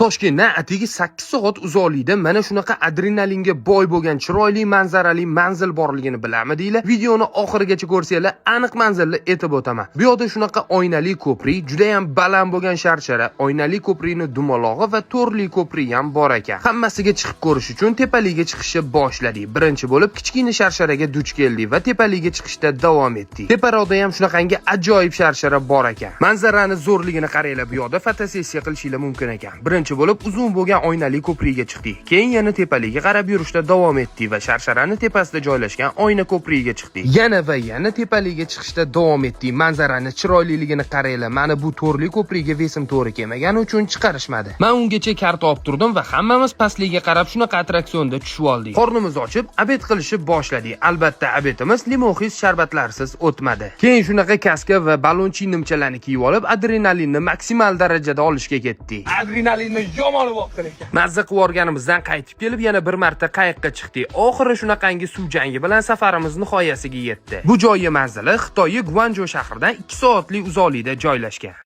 Toshkentdan atigi 8 soat uzoqlikda mana shunaqa adrenalinga boy bo'lgan chiroyli manzarali manzil borligini bilamidinglar? Videoni oxirigacha ko'rsanglar, aniq manzilni aytib o'taman. Bu yoqda shunaqa oynali ko'prik, juda ham baland bo'lgan sharshara, oynali ko'prikni dumalog'i va to'rli ko'prik ham bor ekan. Hammasiga chiqib ko'rish uchun tepaliga chiqishni boshladik. Birinchi bo'lib kichkina sharsharaga duch keldik va tepaliga chiqishda davom etdik. Teparoqda ham shunaqangi ajoyib sharshara bor ekan. Manzarani zo'rligini qaranglar, bu yoqda fotosessiya qilishinglar mumkin ekan. Birinchi bo'lib uzun bo'lgan oynali ko'prikka chiqdik. Keyin yana tepaliga qarab yurishda davom etdik va sharsharani tepasida joylashgan oyna ko'prigiga chiqdik. Yana va yana tepaliga chiqishda davom etdik. Manzarani chiroyliligini qaranglar. Mana bu to'rli ko'prikka вес im to'g'ri kelmagani uchun chiqarishmadi. Men ungacha karta olib turdim va hammamiz pastligiga qarab shunaqa attraksionda tushib oldik. Qornimiz ochib, обед qilishni boshladik. Albatta, обед imiz limonxiz sharbatlarsiz o'tmadi. Keyin shunaqa kaska va ballonchi nimchalarni kiyib olib, adrenalinni maksimal darajada olishga ketdik. Adrenalinni yomon olibdi lekin. Mazza qilib yuborganimizdan qaytib kelib, yana bir marta qayiqqa chiqdik. Oxiri shunaqangi suv jangi bilan safarimiz nihoyasiga yetdi. Bu joyi manzili Xitoyi Guanjo shahridan 2 soatlik uzoqlikda joylashgan.